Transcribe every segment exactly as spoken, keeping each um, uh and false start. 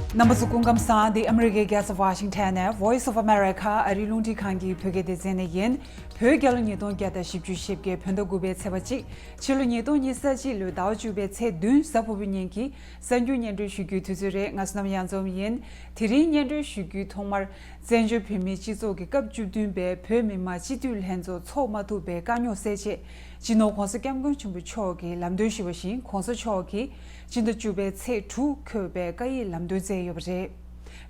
རྣམ་པ་ཚོ་སྐུ་ཁམས་བཟང་། འདི་ཨ་མི་རི་ཀའི་རྒྱལ་ས་ཝ་ཤིང་ཊོན་ནས་Voice of America ཨ་རིའི་རླུང་འཕྲིན་ཁང་གི་བོད་སྐད་སྡེ་ཚན་ནས་ཡིན། བོད་རྒྱལ་ལོ་ཉིས་སྟོང་བརྒྱ་དང་བཞི་བཅུ་ཞེ་བརྒྱད་བོད་ཟླ་དགུ་པའི་ཚེས་པ་གཅིག་ཕྱི་ལོ་ཉིས་སྟོང་ཉི་ཤུ་རྩ་གཅིག་ལོའི་ཟླ་བ་བཅུ་པའི་ཚེས་བདུན། གཟའ་ཕུར་བུའི་ཉིན་གྱི་གསར་འགྱུར་སྙན་སྒྲོན་ཞུ་རྒྱུའི་དུས་ཚོད་རེད། ང་བསོད་ནམས་གཡང་འཛོམས་ཡིན། དེ་རིང་སྙན་སྒྲོན་ཞུ་རྒྱུའི་ཐོག་མར། བཙན་བྱོལ་བོད་མིའི་སྤྱི་ཚོགས་ཀྱི་སྐབས་བཅུ་བདུན་པའི་བོད་མི་མང་སྤྱི་འཐུས་ལྷན་ཚོགས་འཚོགས་མ་ཐུབ་པའི་དཀའ་རྙོག་སེལ་ཆེད། སྤྱི་ནོར་༸གོང་ས་༸སྐྱབས་མགོན་ཆེན་པོ་མཆོག་གིས་ལམ་སྟོན་ཞུས་པ་བཞིན། ༸གོང་ས་མཆོག་གིས་སྤྱི་ཟླ་བཅུ་པའི་ཚེས་དྲུག་འཁོད་པའི་བཀའ་ཡིག་ལམ་སྟོན་བསྩལ་ཡོད་པ་རེད།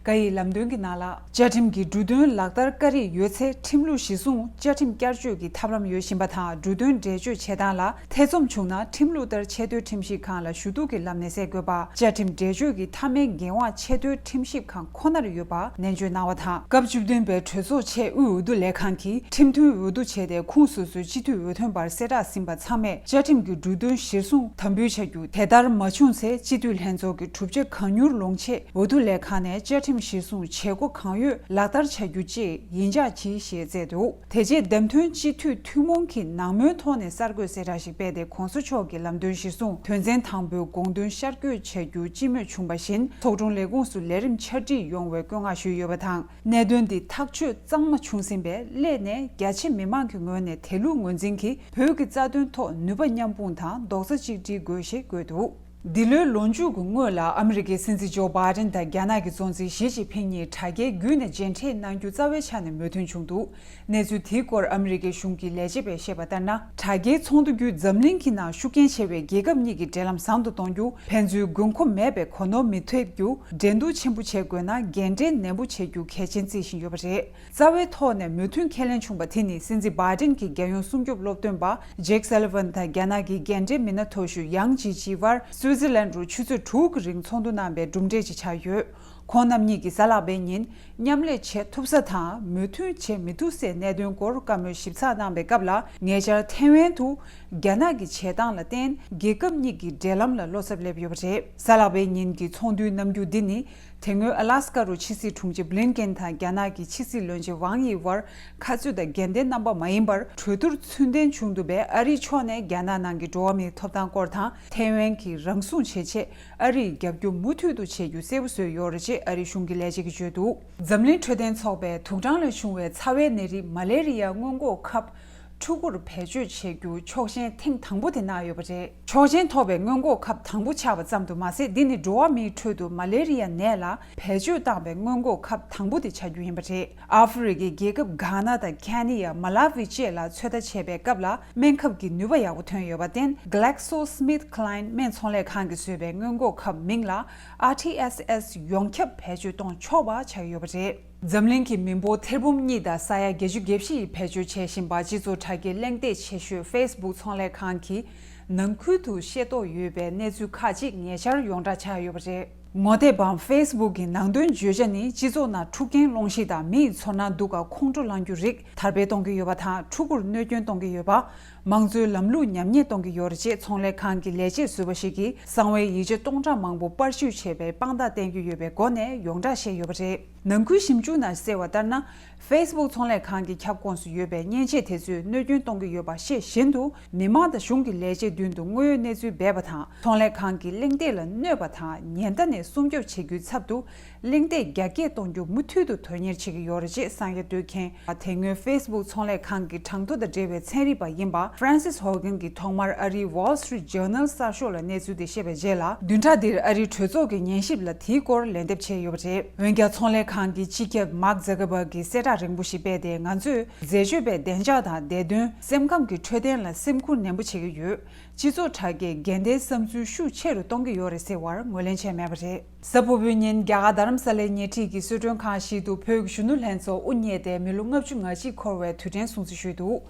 བཀའ་ཡིག་ལམ་སྟོན་གྱི་ནང་ལ། བཅའ་ཁྲིམས་ཀྱི་འབྲུ་དོན་ལག་བསྟར་བཀའ་རིགས་ཡོད་ཚེ། ཁྲིམས་ལུགས་གཞིར་བཟུང་བཅའ་ཁྲིམས་བསྐྱར་བཅོས་ཀྱི་ཐབས་ལམ་ཡོད་བཞིན་པ་དང་། འབྲུ་དོན་འགྲེལ་བརྗོད་བྱེད་སྟངས་ལ་ཐེ་ཚོམ་བྱུང་ན། ཁྲིམས་ལུགས་ལྟར་ཆེས་མཐོའི་ཁྲིམས་ཞིབ་ཁང་ལ་ཞུ་གཏུག་གི་ལམ་ནས་སེལ་དགོས་པ། བཅའ་ཁྲིམས་འགྲེལ་བརྗོད་ཀྱི་མཐའ་མའི་འགན་དབང་ཆེས་མཐོའི་ཁྲིམས་ཞིབ་ཁང་ཁོ་ནར་ཡོད་པ་ནན་བརྗོད་གནང་བ་དང་། སྐབས་བཅུ་བདུན་པའི་གྲོས་ཚོགས་ཆེད་དབུས་འོས་བསྡུ་ལས་ཁང་གིས་ཁྲིམས་མཐུན་འོས་བསྡུ་བྱས་ཏེ། ཁུངས་སོ་སོའི་སྤྱི་འཐུས་འོས་ཐོན་པར་གསལ་བསྒྲགས་ཟིན་པ་ཚང་མས་བཅའ་ཁྲིམས་ཀྱི་འབྲུ་དོན་གཞིར་བཟུང་དམ་འབུལ་བྱ་རྒྱུ། དེ་ལྟར་མ་བྱུང་ཚེ། སྤྱི་འཐུས་ལྷན་ཚོགས་ཀྱི་གྲུབ་ཆ་གང་མྱུར་ལོངས་ཆེད། འོས་བསྡུ་ལས་ཁང་ནས་བཅའ་ཁྲིམས་གཞིར་བཟུང་བྱེད་སྒོ་གང་ཡོད་ལག་བསྟར་བྱ་རྒྱུ་བཅས་ཡིན་ཆགས་གྱིས་ཞེས་བསྩལ་འདུག་དེ་རྗེས་བདམས་ཐོན་སྤྱི་འཐུས་ཐུན་མོང་གིས་ནང་མོལ་ཐོག་ནས་གསར་འགོད་གསལ་བསྒྲགས་ཤིག་སྤེལ་ཏེ། ༸གོང་ས་མཆོག་གི་ལམ་སྟོན་གཞིར་བཟུང་དོན་ཚན་དང་པོའི་དགོངས་དོན་ཤར་བསྐྱོད་བྱ་རྒྱུ་སྤྱི་མོས་བྱུང་བ་བཞིན། ཚོགས་དྲུང་ལས་ཁུངས་སུ་ལས་རིམ་ཆ་སྒྲིག་ཡོང་བའི་བཀོད་མངགས་ཞུས་ཡོད་པ་དང་། གནད་དོན་འདི་ཐག་གཅོད་གཙང་མ་བྱུང་ཟིན་པས། སླད་ནས་རྒྱ་ཆེ་མི་མང་གི་ངོས་ནས་དེ་ལུགས་ངོས་འཛིན་གྱིས། བོད་ཀྱི་རྩ་དོན་ཐོག་ནུས་པ་མཉམ་སྤུངས་དང་རྡོག་རྩ་གཅིག་སྒྲིལ་དགོས་ཞེས་བཀོད་འདུག་འདི་ལོའི་ལོ་མཇུག་གི་སྔོན་ལ། ཨ་མི་རི་ཀའི་སྲིད་འཛིན་ཇོ་བྷའི་ཌེན་དང་རྒྱ་ནག་གི་གཙོ་འཛིན་ཞི་ཅིན་ཕིང་གཉིས་དྲ་རྒྱའི་བརྒྱུད་ནས་མཇལ་འཕྲད་གནང་རྒྱུ་རྩ་བའི་ཆ་ནས་མོས་མཐུན་བྱུང་འདུག་གནས་ཚུལ་དེའི་སྐོར་ཨ་མི་རི་ཀའི་གཞུང་གི་ལས་བྱེད་པས་བཤད་པ་ལྟར་ན། དྲ་རྒྱའི་ཚོགས་འདུ་བརྒྱུད་འཛམ་གླིང་གི་ནང་ཤུགས་རྐྱེན་ཆེ་བའི་རྒྱལ་ཁབ་གཉིས་ཀྱི་འབྲེལ་ལམ་བཟང་དུ་གཏོང་རྒྱུ། ཕན་ཚུན་དགོས་མཁོ་མེད་པའི་གོ་ནོར་མི་ཐེབས་རྒྱུ། འགྲན་བསྡུར་ཆེན་པོ་བྱེད་དགོས་ན། འགན་འཁྲི་ནན་པོ་བྱེད་རྒྱུ་གལ་ཆེན་བརྩི་བཞིན་ཡོད་པ་རེད། རྩ་བའི་ཐོག་ནས་མོས་མཐུན་ཁས་ལེན་བྱུང་བ་དེ་ནི། སྲིད་འཛིན་བྷའི་ཌེན་གྱི་རྒྱལ་ཡོངས་སྲུང་སྐྱོབ་སློབ་སྟོན་པ་ཇེག་སེ་ལི་ཝན་དང་རྒྱ་ནག་གི་རྒན་གྲས་མི་སྣ་མཐོ་ཤོས་ཡང་ཇི་ཅི་དབར་སུའུ་ཙི་ལན་རུ་ཆུ་ཚོད་དྲུག་གི་རིང་ཚོགས་འདུ་གནང་པའི་གྲུབ་འབྲས་ཅིག་ཆགས་ཡོད། ཁོང་རྣམ་གཉིས་ཀྱིས་གཟའ་ལྷག་པའི་ཉིན་མཉམ་ལས་བྱེད་ཐུབ་ས་དང་མོས་མཐུན་བྱེད་མི་ཐུབ་སའི་གནད་དོན་སྐོར་བཀའ་མོལ་ཞིབ་ཚགས་གནང་པའི་སྐབས་ལ། ཉེ་ཆར་ཐའེ་ཝན་དུ་རྒྱ་ནག་གི་བྱེད་སྟངས་ལ་བརྟེན། རྒྱལ་ཁབ་གཉིས་ཀྱི་འབྲེལ་ལམ་ལ་བློ་འཚབ་སླེབས་ཡོད་པ་རེད། གཟའ་ལྷག་པའི་ཉིན་གྱི་ཚོགས་འདུའི་རྣམ་འགྱུར་འདི་ནི། དེ་སྔོན་ཨ་ལ་སི་ཀ་རུ་ཕྱི་སྲིད་དྲུང་ཆེ་བྷི་ལིན་ཀེན་དང་རྒྱ་ནག་གི་ཕྱི་སྲིད་བློན་ཆེན་ཝང་ཡི་དབར་ཁ་རྩོད་དང་འགལ་ཟླའི་རྣམ་པ་མ་ཡིན་པར་གྲོས་བསྡུར་ཚུལ་ལྡན་བྱུང་འདུག་པས། ཨ་རིའི་ཕྱོགས་ནས་རྒྱ་ནག་ནང་གི་འགྲོ་བ་མིའི་ཐོབ་ཐང་སྐོར་དང་། ཐའེ་ཝན་གྱི་རང་སྲུང་བྱེད་ཆེད་ཨ་རིས་རྒྱབ་སྐྱོར་མུ་མཐུད་དུ་བྱེད་རྒྱུ་གསལ་པོ་བཟོས་ཡོད་རེད་ཅེས་ཨ་རིའི་གཞུང་གི་ལས་བྱེད་ཀྱིས་བརྗོད་འདུག་འཛམ་གླིང་འཕྲོད་བསྟེན་ཚོགས་པས་དུག་སྦྲང་ལས་བྱུང་བའི་ཚ་བའི་ནད་རིགས་མ་ལེ་རི་ཡ་སྔོན་འགོག་ཁབ་ཕྲུ་གུར་བེད་སྤྱོད་བྱེད་རྒྱུ་ཆོག་མཆན་ཐེངས་དང་པོ་དེ་གནང་ཡོད་པ་རེད། ཆོག་མཆན་ཐོབ་པའི་སྔོན་འགོག་ཁབ་དང་པོ་ཆགས་པ་ཙམ་དུ་མ་ཟད། འདི་ནི་འགྲོ་བ་མིའི་ཁྲོད་དུ་མ་ལེ་རི་ཡ་ནད་ལ་བེད་སྤྱོད་བཏང་བའི་སྔོན་འགོག་ཁབ་དང་པོ་དེ་ཆགས་རྒྱུ་ཡིན་པ་རེད། ཨ་ཧྥེ་རི་ཁའི་རྒྱལ་ཁབ་གྷ་ན་དང་ཁེ་ནི་ཡ། མ་ལ་ཝི་བཅས་ལ་ཚོད་ལྟ་བྱས་པའི་སྐབས་ལ། སྨན་ཁབ་ཀྱི་ནུས་པ་ཡག་པོ་ཐོན་ཡོད་པར་བརྟེན། Glaxo Smith Kline སྨན་ཚོང་ལས་ཁང་གིས་བཟོས་པའི་སྔོན་འགོག་ཁབ་མིང་ལ་ཨར་ཊི་ཨེས་ཨེས་ཡོངས་ཁྱབ་བེད་སྤྱོད་གཏོང་ཆོག་པ་ཆགས་ཡོད་པ་རེད། འཛམ་གླིང་གི་མི་འབོར་ཐེར་འབུམ་གཉིས་དང་ས་ཡ་བརྒྱད་ཅུ་གྱ་བཞི་ཡིས་བེད་སྤྱོད་བྱེད་བཞིན་པ། སྤྱི་ཚོགས་དྲ་རྒྱའི་གླེང་སྟེགས་ཆེ་ཤོས་ཕེ་སི་བུག་ཚོང་ལས་ཁང་གིས་ནང་ཁུལ་དུ་ཤེས་རྟོགས་ཡོད་པའི་གནས་ཚུལ་ཁག་ཅིག་ཉེ་ཆར་ཡོངས་གྲགས་ཆགས་ཡོད་པ་རེད། ངོ་དེབ་བམ་ཕེ་སི་བུག་གི་ནང་དོན་བརྗོད་བྱ་ནི། སྤྱི་ཚོགས་ནང་འཁྲུག་རྐྱེན་སློང་གཞི་དང་། མི་ཡི་ཚོར་སྣང་སྡུག་ག་ཁོང་ཁྲོ་ལངས་རྒྱུ་རིགས་དར་སྤེལ་གཏོང་གི་ཡོད་པ་དང་། ཕྲུ་གུར་གནོད་སྐྱོན་གཏོང་གི་ཡོད་པ། མང་གཙོའི་ལམ་ལུགས་ཉམས་ཉེས་གཏོང་གི་ཡོད་རེད་ཅེས་ཚོང་ལས་ཁང་གི་ལས་བྱེད་ཟུར་པ་ཞིག་གིས། གསང་བའི་ཡིག་ཆ་སྟོང་ཕྲག་མང་པོ་པར་བཤུས་བྱས་པའི་དཔང་རྟགས་བསྟན་རྒྱུ་ཡོད་པའི་སྒོ་ནས་ཡོངས་གྲགས་བཤད་ཡོད་པ་རེད། ནང་ཁུལ་ཞིབ་འཇུག་ནང་གསལ་བ་ལྟར་ན། ཕེ་སི་བུག་ཚོང་ལས་ཁང་གི་ཁྱབ་ཁོངས་སུ་ཡོད་པའི་མཉེན་ཆས་དེ་ཚོས་གནོད་སྐྱོན་གཏོང་གི་ཡོད་པ་ཤེས་བཞིན་དུ། མི་མང་དང་གཞུང་གི་ལས་བྱེད་མདུན་དུ་དངོས་ཡོད་གནས་ཚུལ་སྦས་པ་དང་། ཚོང་ལས་ཁང་གི་གླེང་སྟེགས་ལ་གནོད་པ་དང་། ཉེན་བརྡ་ནས་སྲུང་སྐྱོབ་བྱེད་རྒྱུའི་ཚབ་ཏུ། གླེང་སྟེགས་རྒྱ་སྐྱེད་གཏོང་རྒྱུ་མུ་མཐུད་དུ་དོན་གཉེར་བྱེད་ཀྱི་ཡོད་རེད་ཅེས་གསང་ཡ་སྤྲོད་མཁན། དེ་སྔོན་ཕེ་སི་བུག་ཚོང་ལས་ཁང་གི་གྲངས་ཐོ་དང་འབྲེལ་བའི་ཚན་རིག་པ་ཡིན་པ་ཧྥ་རན་སིས་ཧོ་གྷན་གྱིས་ཐོག་མར་ཨ་རིའི་Wall Street Journal གསར་ཤོག་ལ་གནས་ཚུལ་དེ་བཤད་པའི་རྗེས་ལ། བདུན་ཕྲག་འདིར་ཨ་རིའི་གྲོས་ཚོགས་ཀྱི་ཉན་ཞིབ་ལ་དེའི་སྐོར་ལན་འདེབས་བྱས་ཡོད་པ་རེད། འོན་ཀྱང་། ཚོང་ལས་ཁང་གི་སྤྱི་ཁྱབ་མཱག་ཛ་ཀར་བྷག་གིས་གསལ་བསྒྲགས་རིང་པོ་ཞིག་སྤེལ་ཏེ། ང་ཚོས་འཛད་སྤྱོད་པའི་བདེ་འཇགས་དང་བདེ་དོན། སེམས་ཁམས་ཀྱི་འཕྲོད་བསྟེན་ལ་སེམས་ཁུར་ནན་པོ་བྱེད་ཀྱི་ཡོད། སྤྱི་ཚོགས་དྲ་རྒྱའི་འགལ་ཟླའི་བསམ་ཚུལ་ཤུགས་ཆེ་རུ་གཏོང་གི་ཡོད་རེད་ཟེར་བར་ངོས་ལེན་བྱས་མེད་པ་རེད། གཟའ་ཕུར་བུའི་ཉིན་རྒྱ་གར་རྡ་རམ་ས་ལའི་ཉེ་འཁྲིས་ཀྱི་གསོལ་མགྲོན་ཁང་ཞིག་ཏུ་བོད་ཀྱི་གཞོན་ནུ་ལྷན་ཚོགས་དབུ་བརྙེས་ཏེ་མི་ལོ་ལྔ་བཅུ་ང་གཅིག་འཁོར་བའི་དུས་དྲན་སྲུང་བརྩི་ཞུས་འདུག་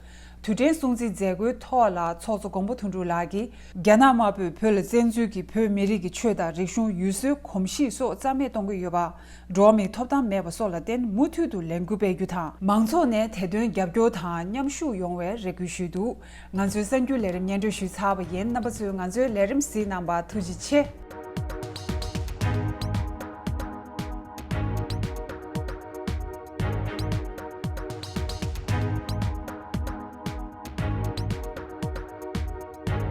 དུས་དྲན་སྲུང་བརྩིའི་མཛད་སྒོའི་ཐོག་ལ་ཚོགས་གཙོ་མགོན་པོ་དོན་གྲུབ་ལགས་ཀྱིས། རྒྱ་ནག་དམར་པོས་བོད་ལ་བཙན་འཛུལ་གྱིས་བོད་མི་རིགས་ཀྱི་ཆོས་དང་རིག་གཞུང་། ཡུལ་སྲོལ་གོམས་གཤིས་སོགས་རྩ་མེད་གཏོང་གི་ཡོད་པ། འགྲོ་བ་མིའི་ཐོབ་ཐང་མེད་པ་སོགས་ལ་བརྟེན། མུ་མཐུད་དུ་ལས་འགུལ་སྤེལ་རྒྱུ་དང་། མང་ཚོགས་ནས་དེ་དོན་རྒྱབ་སྐྱོར་དང་མཉམ་ཞུགས་ཡོང་བའི་རེ་སྐུལ་ཞུས་འདུག་ང་ཚོའི་གསར་འགྱུར་ལས་རིམ་སྙན་སྒྲོན་ཞུས་ཚར་བ་ཡིན། རྣམ་པ་ཚོས་ང་ཚོའི་ལས་རིམ་གཟིགས་གནང་བར་ཐུགས་རྗེ་ཆེ།